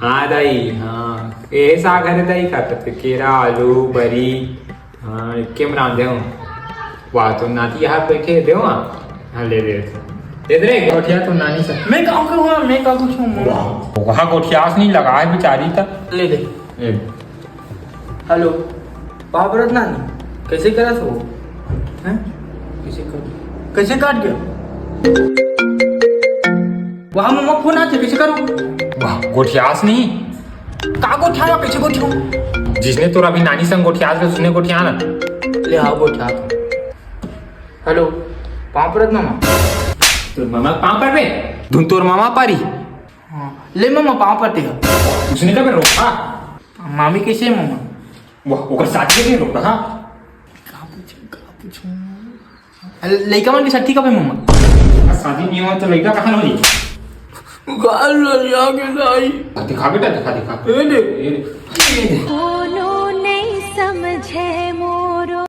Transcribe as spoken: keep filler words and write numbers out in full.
हाँ दाई, हाँ, ये साग हरे दाई, का कहते, केरा, आलू, बरी, हाँ, एके में रांधे हूँ। वाह, तो नाती यहाँ बैठे दे वहाँ। हाँ, ले दे। दे दे रे, गोठिया तो नानी से। मैं का कहूँ, मैं का पूछूँ? वाह, वहाँ गोठियास नहीं लगा है बेचारी का। ले दे। ए। हेलो, पाँव परत नानी, कैसे करत हो? हैं? कैसे कर, कैसे काट गया? वहाँ मम्मा फोन आते, कैसे करो? वाह, गोठियास नहीं। का गोठिया, कैसे गोठिया? जिसने तोर अभी नानी संग गोठियास के, उसने गोठिया ना। ले, हाँ, गोठिया। हेलो, पाँव परत मामा। तोर मामा पाँव पर बे? धुन तोर मामा पारी। हाँ, ले मामा, पाँव परते हैं। उसने कब रोका? मामी कैसे है मामा? वाह, ओकर शादी के दिन रोका, हाँ? का पूछूं, का पूछूं? अरे, लइका मन के छट्ठी कब है, मम्मा? शादी नहीं हुआ तो लइका कहाँ होई? गाल ललिया के दाई। दिखा बेटा, दिखा, दिखा। ए दे। ए दे।